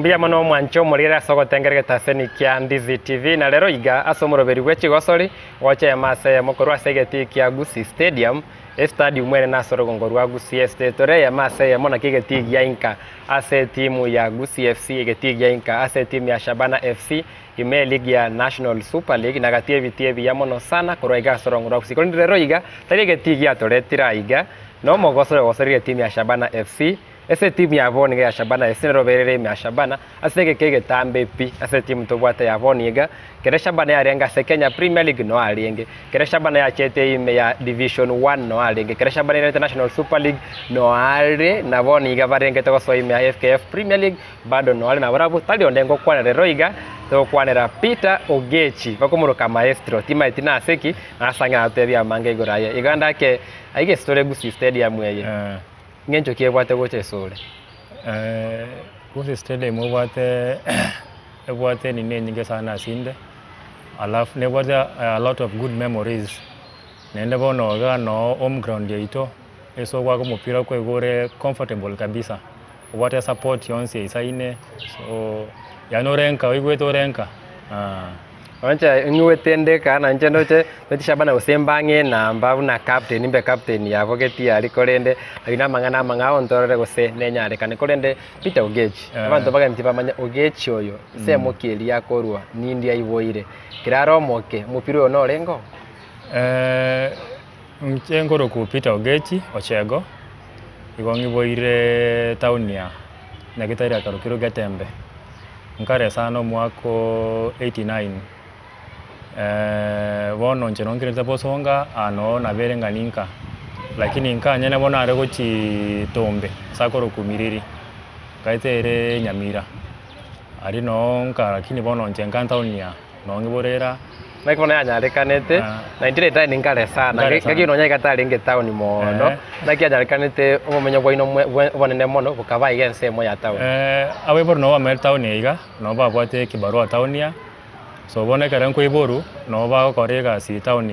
Mbuya mono omwanche omorere ase ogotengera egetaseni kia Ndizi TV na rero iga ase omoroberi bwe chigosori gocha eyemo ase eyemo korwa ase egetii kia Gusii Stadium Estadium ere nase orogongo rwa Gusii Estate tore eyemo ase eyemo naki egetii gia inka ase etimu ya Gusii FC egetii gia inka ase etimu ya Shabana FC ime eligi ya National Super League na gati ebitii ebiya mono sana korwa iga ase orogongo rwa Gusii korende rero iga tari egetii giatoretire aiga na omogosori ogosorire etimu ya Shabana FC Ase etimu ya bono iga ya Shabana ase neroberere ime ya Shabana, ase egeka egetambe pi ase etimu tobwate ya bono iga, kere Shabana yarenge ase Kenya Premier League noo arenge, kere Shabana yachete ime ya Division One noo arenge, kere Shabana erente National Super League noo are, na bono iga barengete gosoa ime ya FKF Premier League bado noo are nabarabwo tari onde ngokwana rero iga, togokwanera Peter Ogechi bakomoroka Maestro timaeti nase ki, nase ang'e aratotebie amange igoro aye. Iga ndake aiga ase tore Gusii Stadium eye. Ng'encho ki ebwate gocha esore? Gusii Stadium ebwate ebwate enini enyinge sana ase inde, alafu nebwate a lot of good memories, naende bono iga noo home ground yaito, ase ogoaka omopira okoigwa ore comfortable kabisa, obwate support yonsi eisaine, so yaani ore nka oigwete ore nka. Inche ng'igwete ndeka na inche ndoche ndoche Shabana gose mbang'e enamba buna captain mbe captain yabo getiari korende ayio na amang'ana amang'ao ntorore gose nenyarekane korende Peter Ogechi abanto bagani tibamanya Ogechi oyo nsemo ki eria akorwa nindi aiboire kera are omoke omopira oyo norenge oo? Inche nkorokwa Peter Ogechi Ochego, igo ng'iboire town ya Nyagetari akarokirwe Getembe. Nkare sana omwaka o 89, bono inche nonkerete bosonga aa noo nabere ng'a ninka, lakini nka nyene bono nare gochii tombe ase akorokwa Miriri, nkaete ere Nyamira, aria noo nka lakini bono inche nka ntown aa. Nong'iborera. Naki bono yanyarekanete, 1989 nkare sana, Nkare sana. ngaki nonya iga tarenge town mono, Eh. naki yanyarekanete obomenyo bwaino mwe- bwe- obonene mono bokaba iga ensemo ya town. Abaibori nabo bamenyete town eye iga, nabo babwate ekibarua town aa, so bono ekero nkoiborwa, nabo bagokora egasi town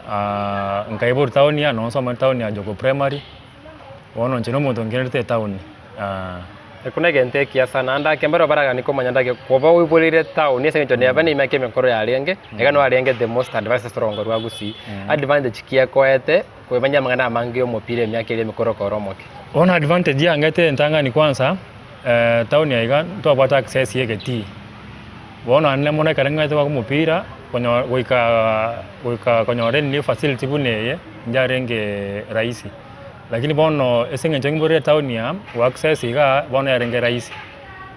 aa, nkaiborwa town aa, nabo nsomete town aa Jogoo Primary. Bono inche nomonto ngenderete etown. Ekio negento ekiya sana, naende ake mbare baraganie komanya ndake koba oiboreire etown ase eng'encho neba na emiaka emekoro yarenge, iga nigo arenge the most advanced ase orongo rwa Gusii. Advantage ki ekoete koemanya amang'ana amange ya omopira emiaka eria emekoro kore omoke? Bono advantage yangete entang'ani kwanza, town eye iga ntwabwate access ya egetii. Bono naende mono ekero ng'ete goaka omopira, konyo goika goika konyora enini facility buna eye, yarenge rahisi. Lakini bono ase eng'encho ng'iborire etown aa, go access igaa, bono yarenge rahisi,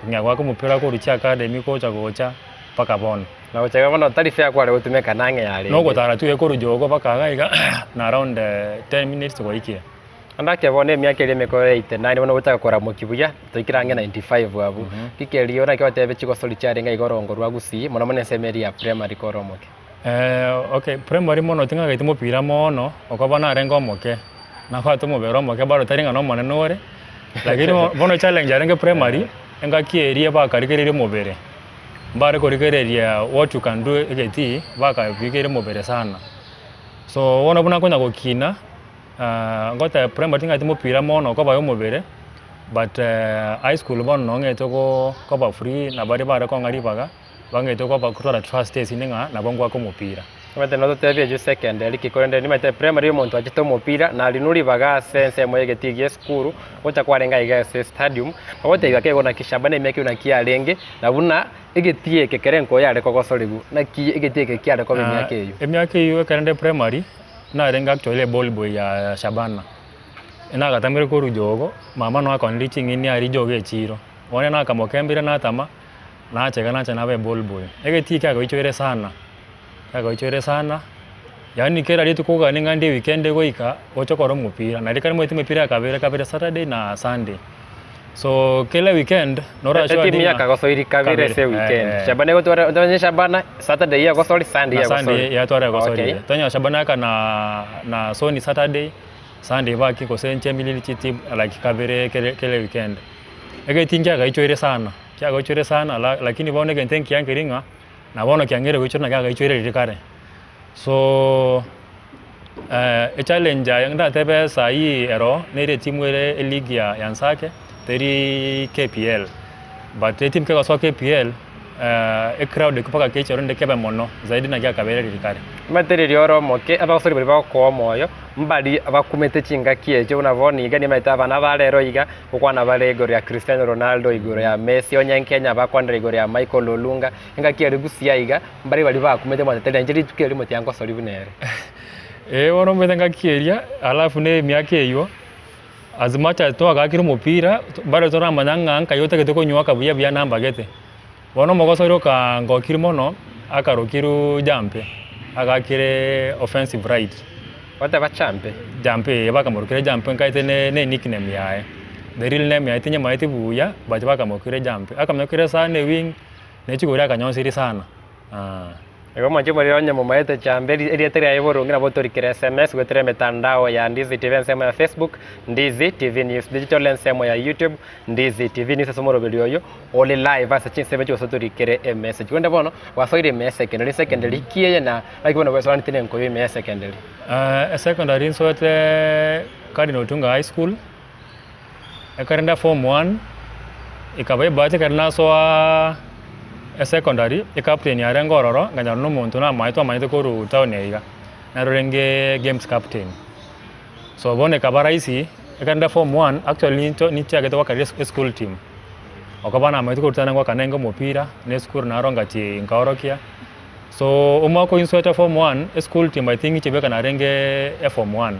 kong'ea goaka omopira korwa chiacademy gocha gocha mpaka bono. Na gocha iga bono tari fair kware gotumeka na ang'e yarenge. Nogotara tu iga korwa Jogoo mpaka iga iga na around 10 minutes gwaikire. Naende ake bono emiaka eria emekoro ya 89 bono gochaka koramokia buya, toikire ang'e 95 abwo. Kiki erio naki otebe chigosori chiarenge iga orongo rwa Gusii, mono mono ensemo eria ya primary kore omoke. Okay, primary mono ting'ageti mopira moono, okoba narenge omoke, nabwate omobere omoke bado tari ng'a nomonene ore, lakini bo- bono challenge yarenge primary, engaki eria bakarigereria omobere, mbare korigereria what you can do egetii, bakabigeria omobere sana. So bono buna nkonya gokina, ngoteba primary ting'ageti mopira mono okoba ya omobere, but high school bono noo ng'ete go koba free na baria bare kong'a ribaga. Bang'ete koba kotwara trust esinde ng'a nabo ngoaka omopira. Omanyete nototebie echio secondary ki korende nimanyete primary omonto achete omopira narinwe ribaga ase ensemo y'egetii gia esukuru gocha kwarenge aiga ase estadium bagotebia kegwa naki Shabana emiaka eyio naki yarenge na buna egetii eke kere nko yare kogosorigwa naki egetii eke kiare koba emiaka eyio. Emiaka eyio ekero nde primary narenge actually eball boy ya Shabana, nagatamire korwa jogo mama noakonire ching'eni aria jogo echiro, bono nakamokembire natama. Nacha iga nacha nabe eball boy, egetii kiagoichoire sana, kiagoichoire sana, yaani kera rituko okogania ng'a ndi ewikendi egoika, oche okore omopira, naende ekero omanyete emepira ya kabere kabere saturday na sunday. So kera weekend, norasure Etimu ng'a yakagosoiri kabere kabere, ase eweekend. eh. Shabana egotwara onye Shabana Saturday yegosori Sunday na Sunday yegosori. yatwara egosori Okay. tonyora Shabana aka na na Sony Saturday, Sunday baki gose nchemilili chitimu like kabere kere kera ewikendi. Egetii nkiagaichoire sana. Kiagoichoire sana la lakini bono egento enkiya nkeri ng'a na bono kiang'eire goichora na kiagaichoire riria kare. So echallenge aye ndatebe sahii ero nere etimu ere eleague ya ya Nsake teri KPL. But etimu kegosoa KPL, ecrowd ekio mpaka keichore rende kebe mono zaidi naki akabeire riria kare. Omanyete riria ore omoke, abagosori baria bagokoa omoyo, mbari bakumete chingaki echio buna bono iga nimanyete abana ba rero iga, gokwana bare igoro ya Cristiano Ronaldo, igoro ya Messi, onye Nkenya bakwanera igoro ya Michael Olunga, engaki eria gusii aiga, mbare baria bakumete omanyete tari inche rituko erimo tiangosori buna ere. Eeh bono omanyete engaki eria, alafu na emiaka eywo, as much as twagakire omopira, bado toramanya ng'a nkai otagete konywaka buya buya nambagete. Bono omogosori okangokire mono, akarokirwe Jampe, agakire offensive right. Goteba Champe? Jampe eh, bakamorokera Jampe nkaete ne ne nickname yaye, the real name yaye tinyemaeti buya, but bakamorokera Jampe. Akamanyokire sana ewing, ne chigori akanyonsiri sana. Igo mwanche morire onye momaete chambe erieta riaye boronge nabo otorikere sms goetera emetandao ya Ndizi TV ensemo ya Facebook, Ndizi TV News Digital ensemo ya YouTube, Ndizi TV News ase omoroberi oyo ore live ase chinsemo echi gose otorikere emessage. Korende bono gwasoire ime ya secondary, secondary ki eye na naki bono gwesoanete na enkoyo ime ya secondary? Esecondary nsoete Cardinal Otunga High School, Ekero nde form one, ekaba ebahati ekero nasoaa esecondary, ecaptain yarenge ororo, nkanyora na omonto namaete twamanyete korwa town eye iga, nere orenge games captain. So bono ekaba rahisi, ekero nde form one, actually nincho ninchiagete goaka res eschool team, okoba namaete korwa town ngoaka nenge omopira, na esukuru naro ngachi nkaorokia, so omwaka oyio nsoete form one, eschool team I think inche bweka narenge eform one.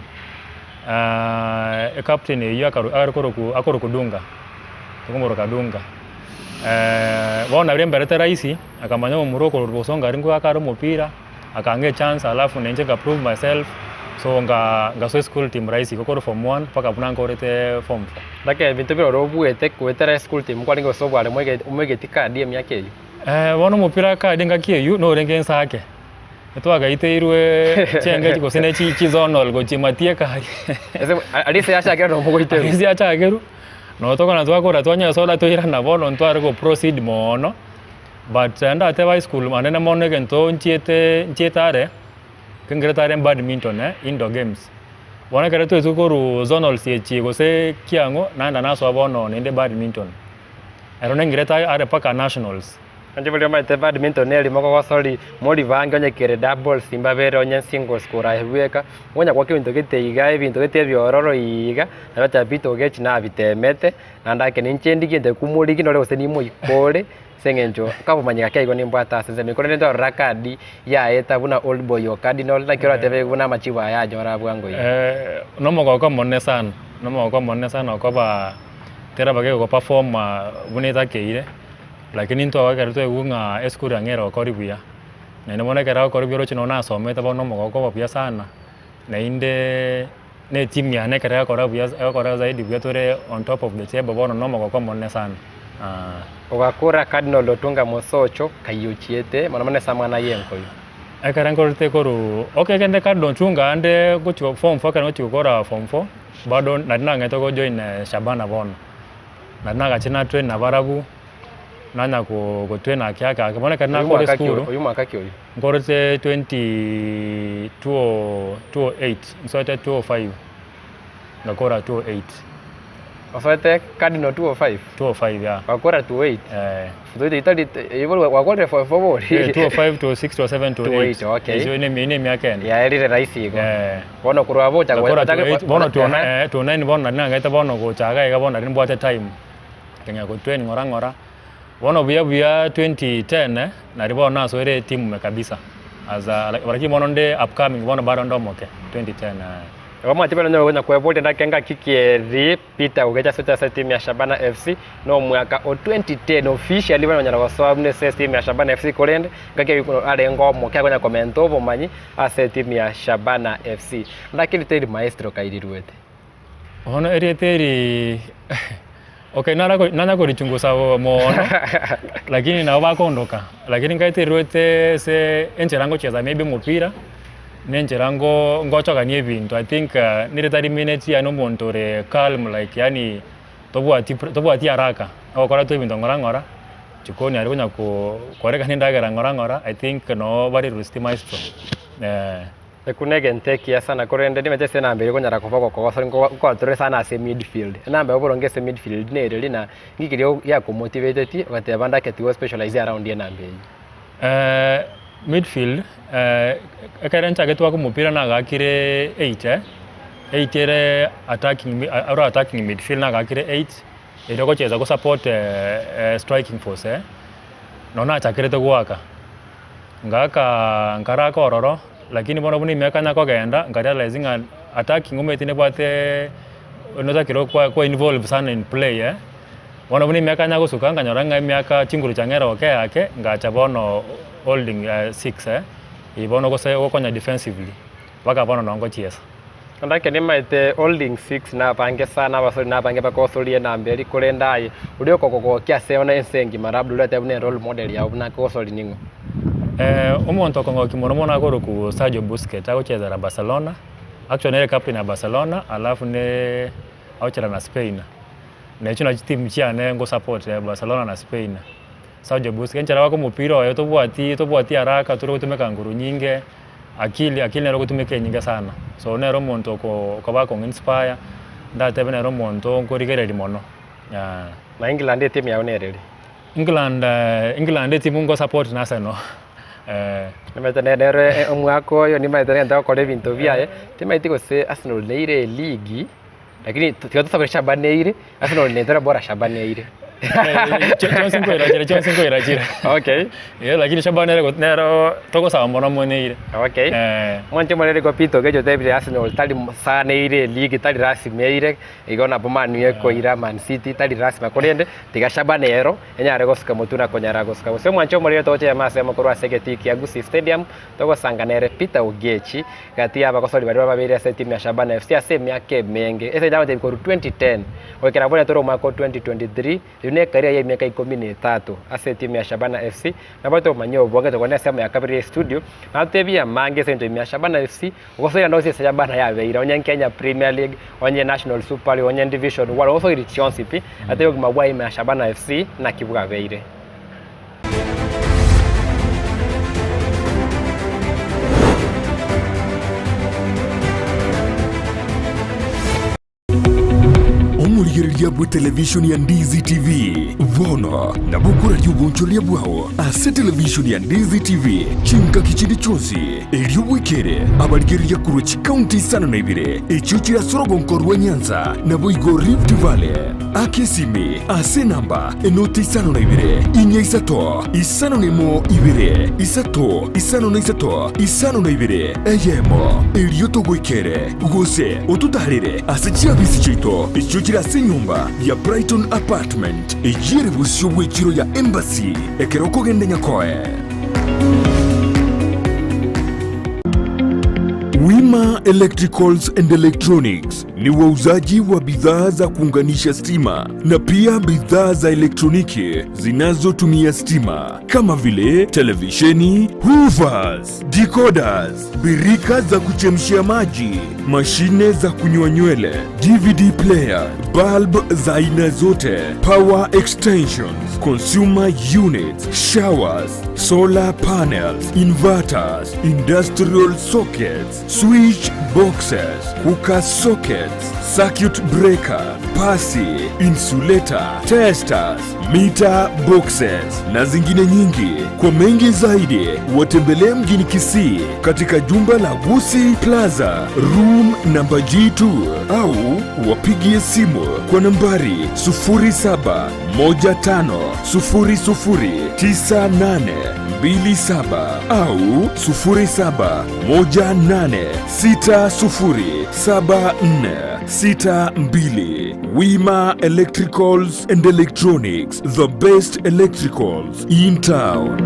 Ecaptain eyio akaru are korokwa akorokwa Dunga, tokomoroka Dunga. Bono naria emberete rahisi, akamanya omomura okorwa bosongo aria ngoaka are omopira, akang'a echance alafu na inche nka prove myself, so nga ngasoa eschool team rahisi igo korwa form one mpaka buna nkorete form four. Lakini ebinto bire ore obuete goetera eschool team kwarenge gose obware moige omoigeti kadi emiaka eyio? Bono omopira kadi engaki eyio norenge inse ake. Twagaiteirwe chianga gose ne chi chizonal gochia matieka aria. Ase aria ase yachakera nabo mogoiterwa. Aria ase yachakerwa, nabo tokona twakora twanyora soda twairana bono ntware go proceed moono, but ndatebe high school anene mono egento nchiete nchiete are, ekengerete are badminton eh, indoor games. Bono ekero twaetwe korwa zonals echi gose kiang'o, naenda nasoa bono naende badminton. Ero nengerete are mpaka nationals. Inche boria omanyete badminton neri mogogosori mori bange onye kere doubles mbabere onye singles korahe bweka, mokonya goaka ebinto gete iga ebinto gete ebiororo iga, nabo teba Peter Ogechi nabitemete, naende ake ninche ndigie nte kumorigi ndore gose nimoikore, ase eng'encho akabomanya gake igo nimbwate ase ensemo eye. Korende ntwarora kadi yaeta buna old boy o cardinal, naki oratebe buna amachibu aya anyore bwango iga. Nomogoko omonene sana, nomogoko omonene sana okoba tera bake goperform buna etakeire. Lakini intwe abwo ekero twaigwa ng'a esukuru yang'e ere gokori buya, naende bono ekero agokori buya oroche nonye nasomete bono omogoko oba buya sana, naende na etimu yane ekero egokora buya egokora zaidi buya tore on top of the table bono na omogoko omonene sana. Ogakora Cardinal Otunga Mosocho kai ochiete mono mono ase amang'ana y'enkoyo. Ekero nkorete korwa okay ekero nde Cardinal Otunga ande gochia form four ekero ngochia gokora form four, bado nari nang'ete gojoin Shabana bono. Nari nagachire natrain nabarabwo, nanya ko gotrain ake ake ake, bono ekero Oyio nakora mwaka ki esukuru, oyio mwaka ki oyio? nkorete twenty two oh two oh eight, nsoete two oh five, ngakora two oh eight. Osoete Cardinal 205? 205 yeah. Gwakora 208? Eh. 208 tari igo gwakorire form four bori? Eh, 205, 206, 207, 208. 208, okay. Echo ine ine emiaka ene. Yaerire rahisi igo. Eh. Bono korwa abwo ochaka Ngakora ochake 208, bono Ehe. 209 eh, 209 bono nari nang'ete bono gocha iga iga bono nari mbwate time. Nkang'ea go train ng'ora ng'ora. Bono buya buya 2010 eh, nari bono nasoire etimu ime kabisa. As a lakini bono nde upcoming bono bado nde omoke 2010 eh. Igo mwanche buna onye konya kweboria ndake ngaki ki eri Peter Ogecha asoete ase etimu ya Shabana FC na omwaka o 2010 officially buna onyara gosoa buna ase etimu ya Shabana FC korende ngaki eyio arenge omoke akonya komenta obomanyi ase etimu ya Shabana FC. Ndake erieta eri Maestro kai riruete? Bono erieta eri okay nara nanya korichungusa mono lakini nabo bakondoka lakini nkaete riruete ase enchera ngocheza maybe omopira. Na enchera ngo ngochogania ebinto I think nere tarimineti yaani omonto ore calm like yaani tobwati pre tobwati haraka, ogokora tu ebinto ng'ora ng'ora, jikoni aria konya ko korekana endagera ng'ora ng'ora I think noo bare rusiti maestro eh. Ekio negento ekiya sana korende nimanyete ase enamba eria okonyara koba ogokogosa nkoatore sana ase midfield. Enamba ya oboronge ase midfield nere rina ng'iki keria giakomotiveteti ogateba ndake tiga ospecialize around enamba eyio. Midfield, ekere nchagete goaka omopira nagakire eight eh, eight ere attacking ore attacking midfield nagakire eight, erio ogocheza go support striking force eh, nonye nachakerete goaka. Ngaaka nkaraka ororo, lakini bono buna emiaka nakogenda, nka realize ng'a attacking omanyete nebwate notakire kwa kwa involve sana in play eh, bono buna emiaka nagosuka nkanyora ng'a emiaka chinguru chiang'era gokea ake, ngacha bono holding six eh, eywo bono gose gokonya defensively, mpaka bono noo ngochiesa. Naende nimaete holding six nabange sana abasori nabange bakogosoria enamba eria korende aye oria okogogokia ase one ense engima labda oria otebe buna role model yao buna akogosoria ning'o? Omonto okongokia mono mono akorokwa Sergio Busquets agochezera Barcelona, actually nere captain ya Barcelona alafu ne agochera na Spain. Na echio nachio chitimu chiane ngo support Barcelona na Spain. Sergio Busquets enchera agoaka omopira oye tobwati tobwati haraka tore gotumeka nguru nyinge. Akili, akili nere ogotumeka enyinge sana, so nere omonto oko okoba akong'a inspire, ndatebe nere omonto nkorigereria mono yeah. Na England etimu yao nereri? England, England etimu ngo support na Arsenal eh. Nimanyete ne- nere omwaka oyo nimanyete nere ogokora ebinto biaye, timanyeti gose Arsenal neire eligi. Lakini tiga tosabere Shabana eire, Arsenal netore bora Shabana eire. Chionsi nkoirachire, chionsi nkoirachire. Okay. Eh, lakini Shabana nere nero togosaba mono mono eire. Okay. Eh. Mwanche morere igo Peter Ogechi otebire Arsenal tari sana eire eligi tari rasmi eire, igo nabo Man U ekoira Man City tari rasima korende tiga Shabana ero enyare gosuka motwe na konyara gosuka. Gose mwanche omorere togocha ime ase amo ase egetii kia Gusii Stadium togosanga nere Peter Ogechi. Gati y'abagosori baria babeire ase etimu ya Shabana FC ase emiaka emenge, ase engencho agotebia korwa 2010 goikera bono tore omwaka o 2023, eyio ne ekaria y'emiaka ikomi na etato ase etimu ya Shabana FC. Nabo tomanye obonge tokwane ase emo ya kabere ya estudio, natotebie amange ase engencho ime ya Shabana FC, ogosoria nonsi ase Shabana yabeire, onye Kenya Premier League, onye National Super League, onye Division One, ogosoiri chionsi pi, atebie obogima bwa ime ya Shabana FC naki bwabeire. Omorigereria bw'etelevishoni ya Ndizi TV bono nabo okoraria obonchoreria bwao ase televishoni ya Ndizi TV chingaki chinde chionsi, erio bwekere abarigereria korwa chikaunti isano na ibere echio chire ase orogonko rwa Nyanza naboigo Rift Valley. Aka esimi ase enamba enoti 52 4 3 5 2 3 5 3 52 eyemo, erio togoikere gose ototaarere ase chiabisi chiaito echio chire ase enyomba ya Brighton Apartment eyio ere bosio bw'echiro ya Embassy ekero okogenda Nyakoe. Wima Electricals and Electronics ni wauzaji wa bidhaa za kuunganisha stima na pia bidhaa za elektroniki zinazotumia stima kama vile televisheni, hoovers, decoders, birika za kuchemshia maji, mashine za kunyoa nywele, DVD player, bulb za aina zote, power extensions, consumer units, showers, solar panels, inverters, industrial sockets, switch boxes, cooker sockets, circuit breaker, pasi, insulator, testers, meter boxes na zingine nyingi. Kwa mengi zaidi watembelee mjini Kisii katika jumba la Gusii Plaza room namba G2 au wapigie simu kwa nambari 0715009827 au 0718607462. Wima Electricals and Electronics, the best electricals in town.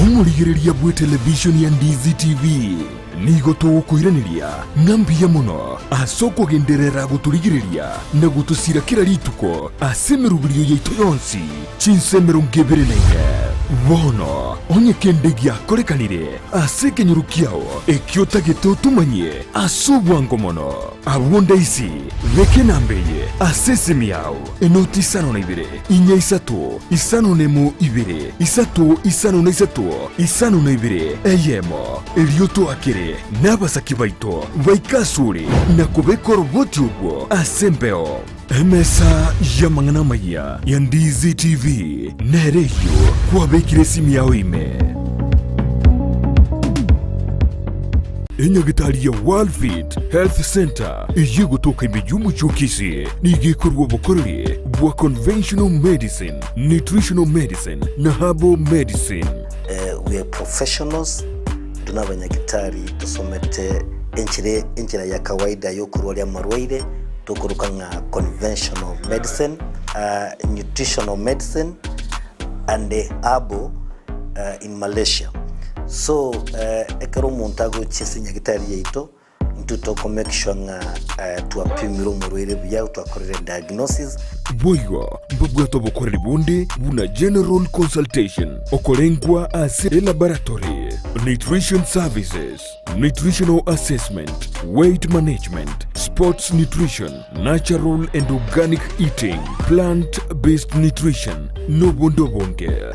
Omorigereria bwe televishoni ya Ndizi TV nigo togokoiraneria ng'a mbuya mono ase okogenderera gotorigereria na gotosira kera rituko ase emeroberio yaito yonsi chinsa emerongo ebere na ine. Bono, onye kende giakorekanire ase ekenyoro kiao ekio otagete otomanyie ase obwango mono, abwo ndaisi, beka enamba eye ase esimi yao, enoti isano na ibere, inya isato, isano na emo ibere, isato isano na isato, isano na ibere, eyemo, erio toakere nabasaki baito baike asore na kobeka oroboti orwo ase embeo. Emesa y'amang'ana amayia ya Ndizi TV nere eyio kwabekire esimi yao ime. Enyagitari ya Worldfit Health Center eyio egotoka ime y'omochie o Kisii nigo ekorua obokoreri bwa conventional medicine, nutritional medicine na herbal medicine. We are professionals, intwe nabanyagitari tosomete enchera enchera ya kawaida yokorwaria amarwaire tokoroka ng'a conventional medicine, nutritional medicine and herbal in Malaysia. So ekero omonto agochia ase enyagitari yaito, Intwe toko make sure ng'a twapimire omorwaire buya, twakorire diagnosis. Boigo mbabwate obokoreri bonde buna general consultation, okorengwa ase elaboratory, nutrition services, nutritional assessment, weight management, sports nutrition, natural and organic eating, plant based nutrition, nobonde obonge.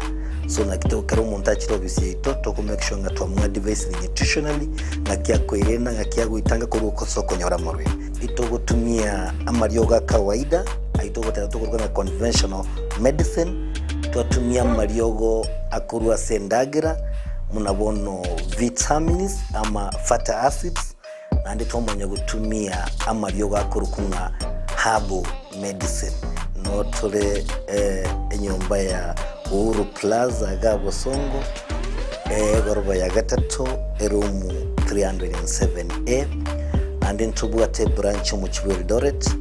So naki to ekero omonto achire ofisi yaito toko make sure ng'a twamoadvisire nutritionally, ng'aki akoerenda, ng'aki agoitanga korwa ase okonyora amarwaire. Itogotumia amariogo a kawaida, ayio togoteba tokoroka ng'a conventional medicine, twatumia amariogo akorwa ase endagera, buna bono vitamins ama fatty acids, Naende twamanya gotumia amariogo akorokwa ng'a herbal medicine. Noo tore enyomba ya Uhuru Plaza iga Bosongo, egoroba ya gatato, eroom 307A. Naende ntobwate ebranch omochie bwa Eldoret,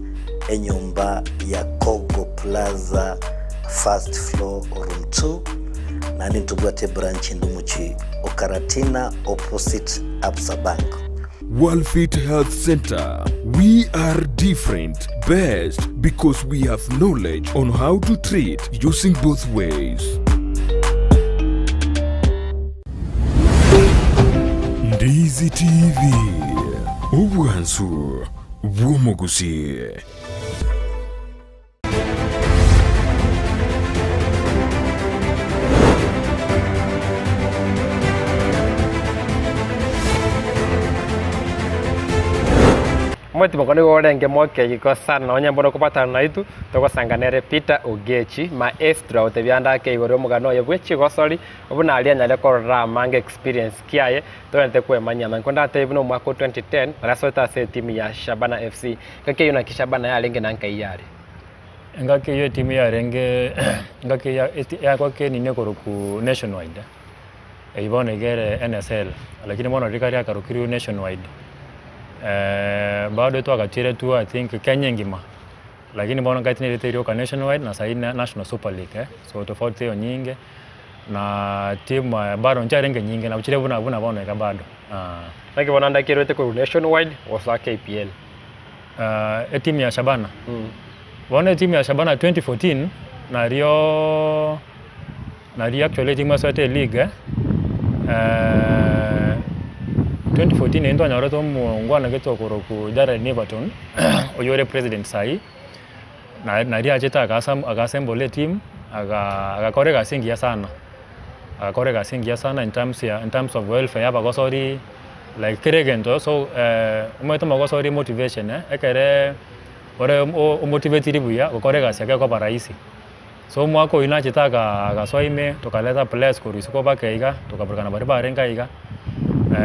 enyomba ya Kogo Plaza first floor room 2. Naende ntobwate ebranch ende omochie o Karatina opposite Absa Bank. Worldfit Health Center, we are different, best because we have knowledge on how to treat using both ways. Ndizi TV, obwansu bw'omogusii. Omotimoko nigo orenge mokegiko sana onye mboro okobwatana naitwe togosanga nere Peter Ogechi maestro agotebia ande ake igoro y'omogano oye bwe chigosori buna aria anyare korora amange experience kiaye togente kwemanyia nonye kondatebie buna omwaka o 2010 narasoete ase etimu ya Shabana FC Engaki eyio naki Shabana yarenge na nkai yare? Engaki eyio etimu yarenge engaki ya eti yakwa kenini ekorokwa Nationwide, eyio bono iga ere NSL, lakini bono rika riakarokirwe Nationwide. Bado twagachiretwe I think Kenya engima, lakini bono nkaeti nerite rioka Nationwide na sahii na National Super League eh, so tofauti teiyo nyinge, na timu bado nchiarenge nyinge nabo chire buna buna bono iga bado. Naki bono ande kerwete korwa Nationwide gosoa KPL? Etimu ya Shabana. Bono etimu ya Shabana 2014 nario nario actually etimu esoete eleague eh, 2014 eyio ntwanyorete omongwana gete okorokwa Jared Neverton oyio ore president sahii, nario achete aga assemble etimu aga agakora egasi engiya sana. Agakora egasi engiya sana in terms ya in terms of welfare ya abagosori like kera egento so omanyete omogosori motivation ekere ore omotivetiri buya gokora egasi yake ekoba rahisi. So omwaka oyio nachete aga agasoa ime tokareta players korwa isiko mpaka iga tokaburukana baria barenge aiga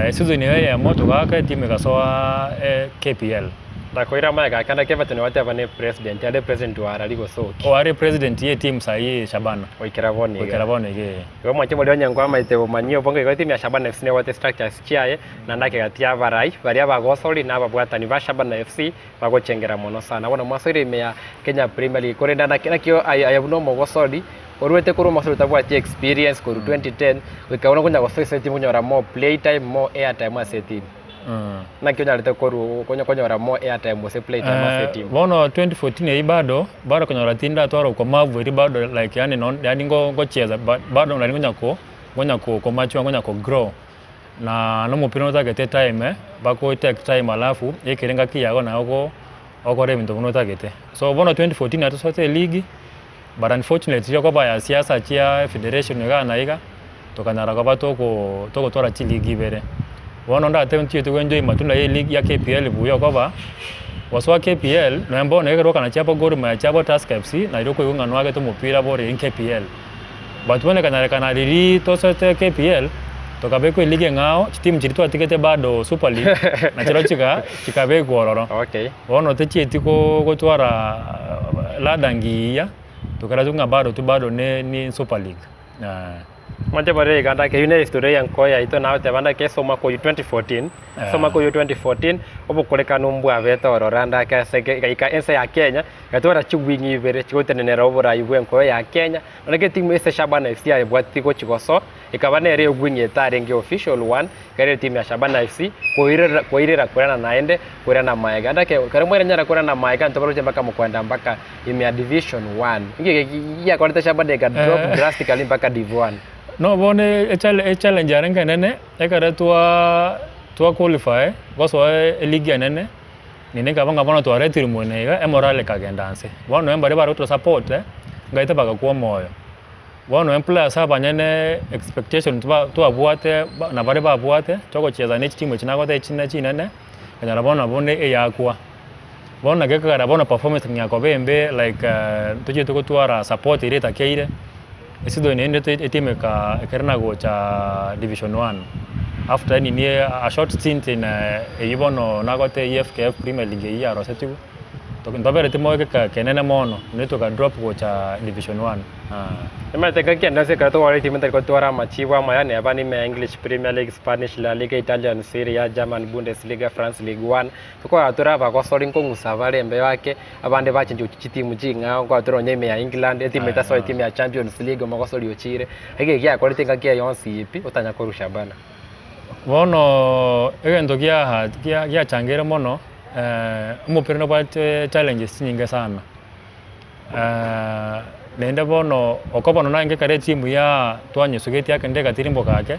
eseason eye eyemo togaaka etimu egasoa KPL. Ndakoira amaega ake ande Everton gwateba ne president are president wa Arari gose oki? Oo are president ye team saii Shabana. Goikera bono iga. Goikera bono iga ee. Igo mwanche moria onye nkwamaete bomanyi obonge igo etimu ya Shabana FC nebwate structures chiaye naende ake gati ya abarai baria abagosori na ababwatani ba Shabana FC bagochengera mono sana. Bono mwasoire ime ya Kenya Premier League korende naki naki aye aye buna omogosori orwete korwa omosori otabwati experience korwa 2010 goika bono konya gosoa ase etimu konyora more play time more air time ase etimu. Naki onyarete korwa konya konyora more airtime gose playtime ase etimu? Bono 2014 eyio bado, bado konyora tindatwara okomavu eria bado like yaani non yaani ngo ngochiesa ba bado nari ngonya ko ngonya ko komature ngonya ko grow. Na na omopira notagete etime, bako take time alafu ekere engaki yago naye ogo okore ebinto buna otagete. So bono 2014 nari tosoete eligi, but unfortunately okoba ya siasa chia federation igaa na iga, tokanyara koba toko togotwara chiligi ibere. Bono ndatebe ntochiete goenjoy matunda ya eligi ya KPL buya okoba, gosoa KPL nonya bono ekero okana chiabo Gor Mahia chiabo Tusker FC nario okoigwa ng'a noagete omopira bore in KPL. But bono ekanyarekana riria tosoete KPL, tokabekwa eligi eng'ao, chitimu chiria twatigete bado Super League, nachirobio chika chikabekwa ororo. Okay. Bono tochieti ko gotwara ladder ngiya, tokarora ng'a bado tu bado ne ne Super League. Mwanche bare iga ndake eyio ne history ya nko yaito nagoteba ndake ase omwaka oyio 2014, ase omwaka oyio 2014, obokorekanu mbwabete ororo ndake ase egaika ense ya Kenya, egatwara chiwing ibere chigotenenera oborai bwa enkoyo ya Kenya, nonye etimu ase Shabana FC yayebwateti gochi gosoa, ekaba nere ewing etarenge official one, ekero etimu ya Shabana FC koirera koirera korana naende korana maega. Ndake ekero mweranyara korana maega ntobaroche mpaka mokoenda mpaka ime ya division one. Inki eke giakorete Shabana eka drop drastically mpaka div one? No bono echale echallenge yarenge enene, ekero twa twa qualify gosoa eligi enene, naende ekaba ng'a bono twaretirwe mwene iga, emorale ekagenda nse. Bono nonye baria bare gotosupport, ngaete bagakwa omoyo. Bono emplayers abanyene expectation twa twabwate ba na baria babwate, togocheza na echitimu echi nagoteba chine chinene, okonyora bono nabo buna eyakwa. Bono naki ekogera bono performance ng'a koba embe like tochiete gotwara support eria etakeire, eseason ende etimu eka ekere na gocha division one. After nini a short stint in eywo bono nagotebia FKF premier league eywo yarosetigwe, ntobereti moyo geka kenene mono, naende toka drop gocha division one. Omanyete engaki ende ase ekero tokogora etimu etari gotwara amachibu amaya neba nime ya English Premier League, Spanish La Liga, Italian Serie A, German Bundesliga, France Ligue 1, Tokogora tore abagosori nkong'usa bare embeo ake, abande bachenchwa gochia chitimu ching'ao, nkogora tore nonya ime ya England, etimu etasoa etimu ya Champions League omogosori ochire, eke giakorete engaki eye yonsi pi, otanya korwa Shabana. Bono egento giaha gia giachangeire mono, omopira nobwate challenges chinyinge sana, naende bono okoba nonya naende ekero etimu ya twanyesugetie ake ndegatirimboka ake,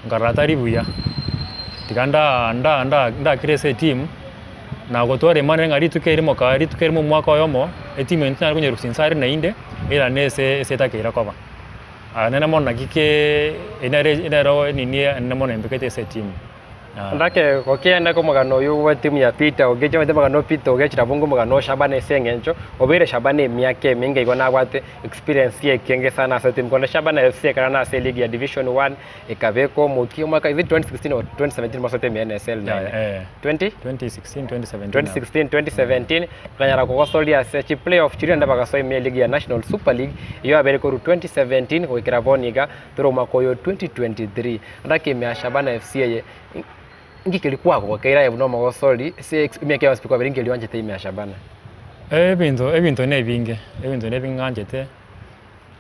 nkarora tari buya, tiga nda nda nda ndakire ase etimu, na gotwara imani ng'a rituko erimo kaa rituko erimo omwaka oyomo, etimu eye ntonyare konyerusia inse are naende, erane ase ase etakeire koba. Nene mono naki ke nere nero nini enene mono embekete ase etimu. Ndake gokienda komogano oyo bwa etimu ya Peter Ogechi, omanyete omogano o Peter Ogechi nabo ngomogano o Shabana ase eng'encho, obeire Shabana emiaka emenge igo nabwate experience ekenge sana ase etimu. Korende Shabana FC ekero nase eligi ya division one, ekabeka omokia omwaka is it 2016 or 2017 mosoete ime ya NSL naende? Yeah, eh. 20? 2016, 2017. 2016, 2017 bakanyara kogosoria ase chi playoff chiria naende bagasoa ime eligi ya National Super League eyio yabeire korwa 2017 goikera bono iga tore omwaka oyo 2023. Naki ime ya Shabana FC eye inki keria kwagokeire aye buna omogosori ase emiaka yonsi pi kwabere inki keria oanchete ime ya Shabana? Ebinto ebinto na ebinge, ebinto na ebinge ng'anchete,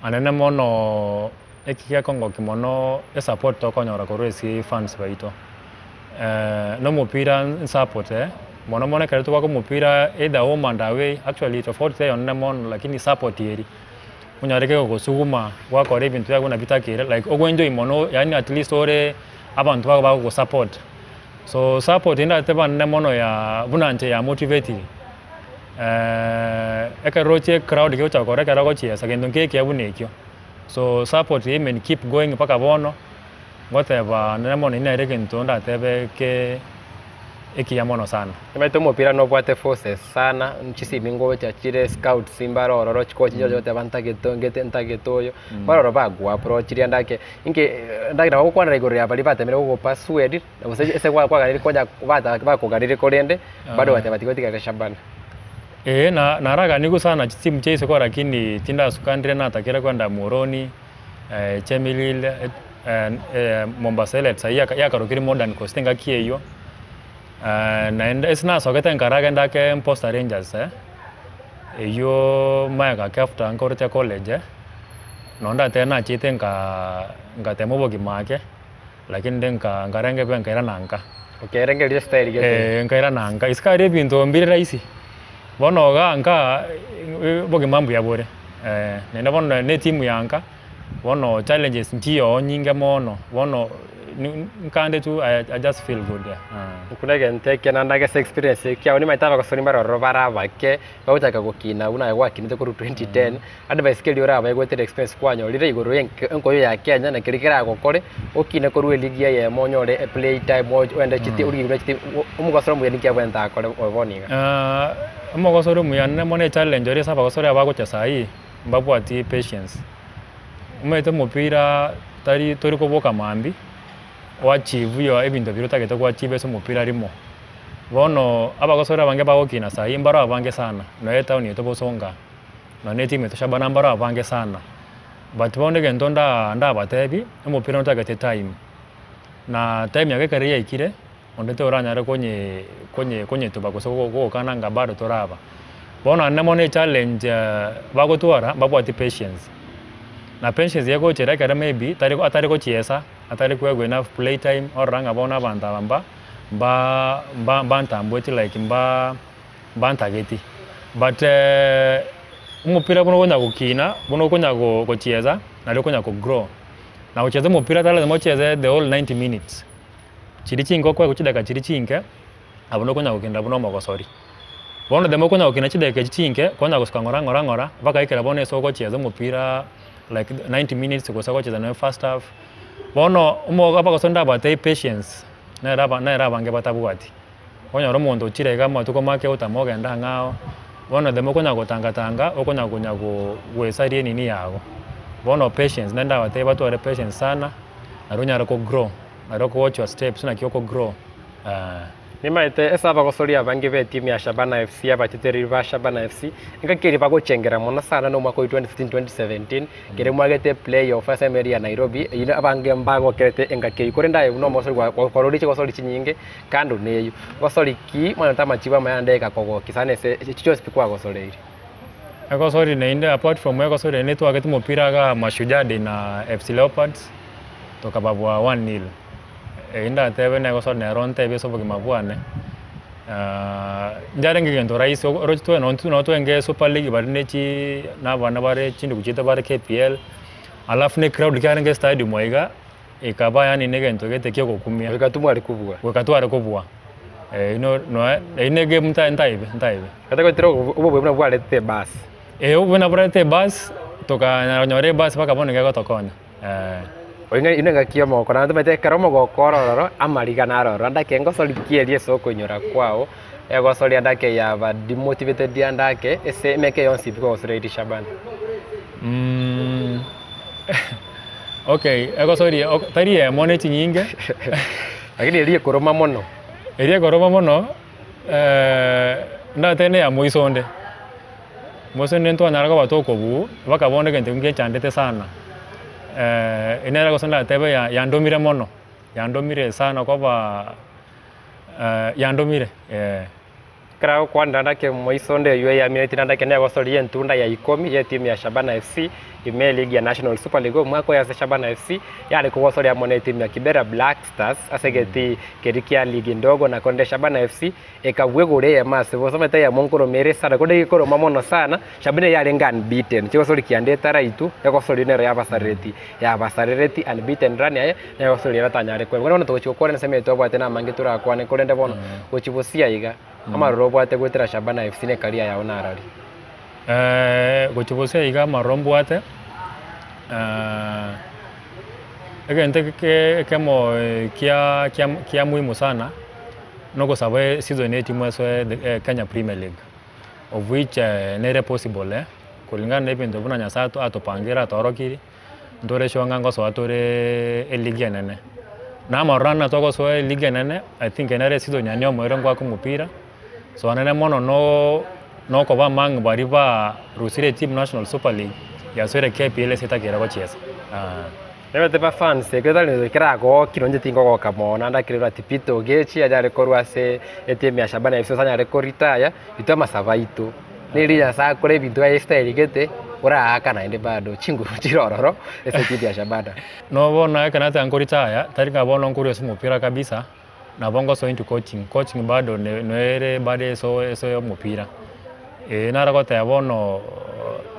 anene mono eki gekongokia mono esupport tokonyora korwa ase fans baito. Na omopira nsapote, mono mono ekero tobwate omopira either home and away, actually tofauti teiyo nene mono lakini support eria, onyore kegogosuguma gwakora ebinto biago buna bitakeire like ogoenjoy mono yaani at least ore abanto bago bagogosupport. So support eye ndateba nene mono ya buna inche ya motivatire, ekero oroche ecrowd kegocha gokora ekero ogochiesa gento nkere ekiya buna ekio. So support eye emeni keep going mpaka bono, ngoteba nere mono nere egento ndatebe ke ekiya mono sana. Omanyete omopira nobwate forces sana, chisimi ngocha chire, scouts mbare ororo, chikochi nchirochio goteba ntagete ngete ntagete oyo, mbare ororo bagoapprochirie ande ake, inki ndagera bagokwanera igoro ya baria batemire gogopersuade, gose ase kwaganire konya bata bakoganirie korende, bado bateba tiga otigare Shabana. Eeh na naraganigwe sana chitimu chia isiko lakini tindasuka ndire natakire kwenda Muhoroni, Chemelil, Mombasa Elite saii yaka yakarokire Modern Coast engaki eywo, naende ase nasogete nkaragenda ake Posta Rangers eywo magega ake after nkorete college, nonye ndatebe nachete nkaa ngatema obogima ake, lakini rende nka nkarenge be nkairana nka. Okerengereria style gete. Eh, nkairana nka, isiko aria ebinto mbire rahisi, bono igaa nka obogima mbuya bore, naende bono nonye na etimu ya nka, bono challenges nchiyo nyinge mono, bono nkande tu I just feel good yeah. Buna egento eke naende ase experience ekiao nimanyete abagosori mbare ororo bare abake, bagochaka gokina buna aye gwakinete korwa 2010, advice ki eria orabae goetera experience kwanyorire igoro ya enkoyo ya Kenya na keria keragokore, okine korwa eligi eyemo onyore eplay time oende chiti origie buna chiti omogosori omuya ninki abwenerete akore bono iga? Omogosori omuya nere mono echallenge ore ase abagosori aba bagocha sahii, mbabwati patience. Omanyete omopira tari tori koboka mambia, oachieve your ebinto biria otagete goachieve ase omopira rimo. Bono abagosori abange bagokina sahii mbaro abange sana, nonya etown yaito bosonga, nonya etimu yaito Shabana mbaro abange sana. But bono egento nda ndabatebi, omopira notagete time, na time yake ekero yaikire, onde toranyare konye konye konyetuba gose gokana ng'a bado toraba. Bono naende mono echallenge bagotwara, mbabwati patience, na patience egochera ekero maybe tari atari gochiesa, atari koegwa enough play time, orora ng'a bono abanto aba mba mba mba mbantambueti like mba mbantageti. But omopira buna okonya gokina, buna okonya gochiesa, nario okonya ko grow. Na gochiesa omopira tari lazima ochiese the whole 90 minutes. Chiria chinke okoegwa chidakika chiria chinke, abwo nokonya gokenda buna omogosori. Bono the more okonya gokenda chidakika echi chinke, konya gosuka ng'ora ng'ora ng'ora, mpaka ekero bono ase ogochiesa omopira like 90 minutes gose ogochiesa nonye first half. Bono omo abagosori ndabwate patience, nere aba nere abange batabwati. Okonyora omonto ochire iga amatuko make otama ogenda ang'ao, bono the more okonya gotanga tanga, okonya konya go goesaria enini yago. Bono patience, naende ndabatebie batware patience sana, nario onyare ko grow. Nari okogochwa steps naki oko grow eh. Nimaete ase abagosori abange b'etimu ya Shabana FC abatetereri ba Shabana FC, engaki eria bagochengera mono sana na omwaka o 2015-2017 ekero mwagete play off ase emeri ya Nairobi, eyio abange mbagokerete engaki eyio. Korende aye buna omogosori kwarorire chigosori chinyinge kando na eyio, gosori ki mwanyorete amachibu amaya naende ekakogokia sana ase echio chionsi pi kwagosoreirie? Egosori naende apart from egosori naende twagete omopira igaa Mashujaa Day na FC Leopards. Tokababua one nil. Eyio ndatebe negosora nero ntebie ase obogima bwane, njarenge egento rahisi oroche twe nonye nonye twenge super league baria ne chi na abana bare chindugu chiaito bare KPL, alafu na ecrowd kiarenge estadium aiga, ekaba yaani na egento gete kia ogokumia. Goika tware kobua. Goika tware kobua, eyio noe eyio na egame nta ntaibe ntaibe. Gose goetera obobe buna bwarete ebasi. Eeh obobe buna borete ebasi, tokanyara konyora ebasi mpaka bono nigo egotokonya. Oyo inwe engaki y'omogoko, naende tomanyete ekero omogoko ore ororo, amariga naro ororo. Ande ake ngosori ki eria ase okoinyora kwao, egosori ande ake yaba demotivated ande ake, ase emeka eye yonsi pi kwagosoreirie Shabana. Okay, egosori tari eyemo ne chinyinge. Lakini eria ekoroma mono. Eria ekoroma mono, ndatebe neya moiso onde. Moiso onde ntwanyara koba tokobuu, mpaka bono egento ekio ngechandete sana, nere gose ndatebe ya yandomire mono, yandomire sana koba yandomire eh. Ekero agokwanera ndake moiso onde oyio eyamineti nandake negosoria entunda ya ikomi y'etimu ya Shabana FC ime eligi ya National Super League omwaka oyo ase Shabana FC yare kogosoria amo netimu ya Kibera Black Stars ase egetii keria kia ligi ndogo na korende Shabana FC Ekabua egoro eyemo ase bosa, omanyete eyemo nkoroma ere sana, korende ekoroma mono sana, Shabana eyio yarenge unbeaten, chigosori kianda etaraitwa, egosori nero yabasarereti, yabasarereti unbeaten run yaye, negosori ere atanyare koeba. Bono togochia gokwana ase emeito obwate namange torakwane, korende bono, gochia bosio aiga, amaroro obwate goetera Shabana FC na ecareer yao narari. Gochia bosio aiga amaroro mbwate, egento eke ekemo kia kia kia muhimu sana. Nogosaba eseason eye timu esoe Kenya Premier League of which nere possible eh, kulingana na ebinto buna Nyasaye atopangire atoorokirie, ntore sure ng'a ngosoa tore eligi enene. Na amaroro ane togosoa eligi enene, I think nere eseason yane omoerio ngoaka omopira, so nere mono no nokoba among baria barusire etimu National Super League yasoire KPL ase etakera gochiesa. Nebete ba fans ekero tari keragoki nonye tinkogoka mono naende akere ati Peter Ogechi anyare korwa ase etimu ya Shabana FC gose anyare ko retire, intwe amasabo aito neri Nyasaye akore ebinto biaye estyle gete oraaka naende bado chinguru chire ororo ase etimu ya Shabana. No bono ekero nateba nko retire, tari ng'a bono nkorwa ase omopira kabisa. Nabo ngosoa into coaching, coaching bado ne noere bado eso ase omopira. Eh naro goteba bono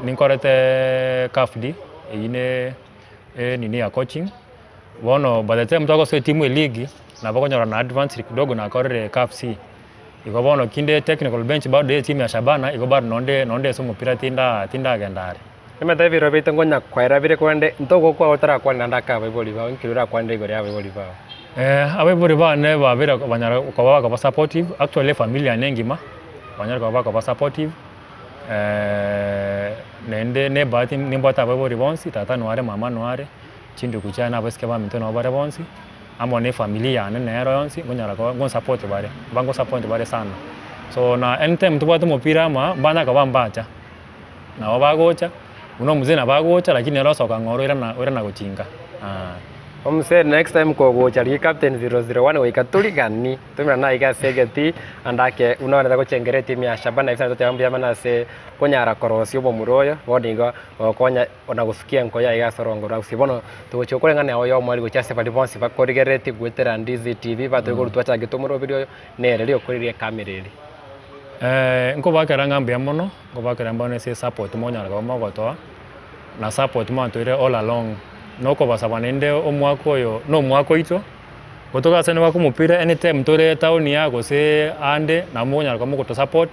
ninkorete CAF D, eywo ne enini ya coaching, bono by the time togosoa etimu eligi, nabo okonyora na advanced kidogo nakorire CAF C. Igo bono kinde technical bench bado ya etimu ya Shabana, igo bado nonde nonde ase omopira tinda tindagenda are. Emete ebiro biaito nkonya koera bire korende ntogokwa otarakwane naende ake abaibori bao, inki orakwanere igoro y'abaibori bao? Abaibori bane babere banyara koba bakoba supportive, actually efamiri yane engima, banyare koba bakoba supportive, naende na ebahati nimbwate abaibori bonsi, tata noare, mama noare, chindugu chiane abaiseke baminto nabo bare bonsi, amo na efamiri yane nero yonsi, nkonyara koba ngonsupport bare, bangosupport bare sana. So na anytime tobwate omopira ama, mbanya koba mbacha. Nabo bagocha, buna omosee nabo agocha lakini ere osoka ng'a ore oirana oirana gochinga aah. Omosee next time kogocha rigia captain 001 goika torigani tomerane aiga ase egetii ande ake buna ogenderete gochengera etimu ya Shabana FC toteba mbuya mono ase konyara korosia omomura oyo bono igo gokonya ona gosukia enkoyo aiga ase orongo rwa Gusii. Bono togochia gokora eng'ana yago ya omweri gochia ase baria bonsi bakorigereretie goetera Ndizi TV batari korutwa achagete omoroberi oyo nere riokoriria ekamera eri. Nkobakera ng'a mbuya mono, nkobakera mbono ase esupport monyara koba mogotoa, na support mwantoire all along, na okobasaba naende omwaka oyo na omwaka oito, gotoka ase nobwake omopira anytime tore etown igaa gose ande, nabo mokonyara koba mogotosupport,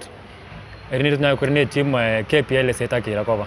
erinde tonyare korenda etimu KPL ase etakeire koba.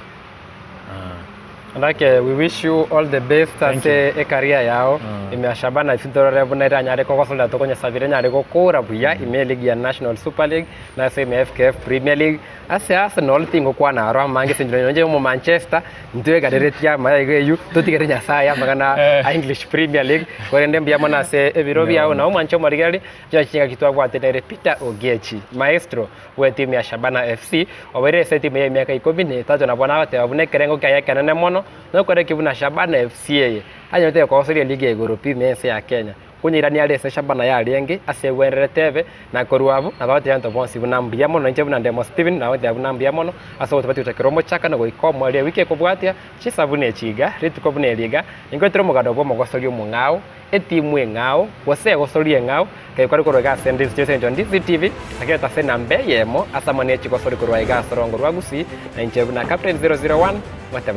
Manake we wish you all the best Thank ase ecareer yao ime ya Shabana ase torore buna eranyare kogosorera tokonyesabera enyare gokora buya ime eligi ya National Super League na ase ime ya FKF Premier League ase Arsenal tingokwana aro amange ase enchera nonye omo Manchester ntwegareretie amaya iga eywo totigere Nyasaye amang'ana a English Premier League korende mbuya mono ase ebiro biao na omwanche omorigereria chiaye chingaki twabwate nere Peter Ogechi Maestro. bw'etimu ya Shabana FC, obeire ase etimu y'emiaka ikomi na etato nabwo nagoteba buna ekerengo kiaye ekenene mono nokore ki buna Shabana FC eye anyorete gokogosoria eligi ya igoro pi ime ense ya Kenya. Konyeirania are ase Shabana yarenge ase egwenerete ebe na korwa abwo nabo agotebia abanto bonsi buna mbuya mono inche buna Ndemo Stephen nagoteba buna mbuya mono ase ogotobatia gochakera omochakano goika omoerio ewiki ekobwatia chisabuni echi iga rituko buna eri iga ningoetera omoganda bw'omogosoria omong'ao Etimu eng'ao, gose egosoria eng'ao, tekori korwa iga ase Ndizi ase engencho Ndizi TV, nakerete ase enamba eyemo ase amo ne chigosori korwa iga ase orongo rwa Gusii, na inche buna Captain 001, ngoteba.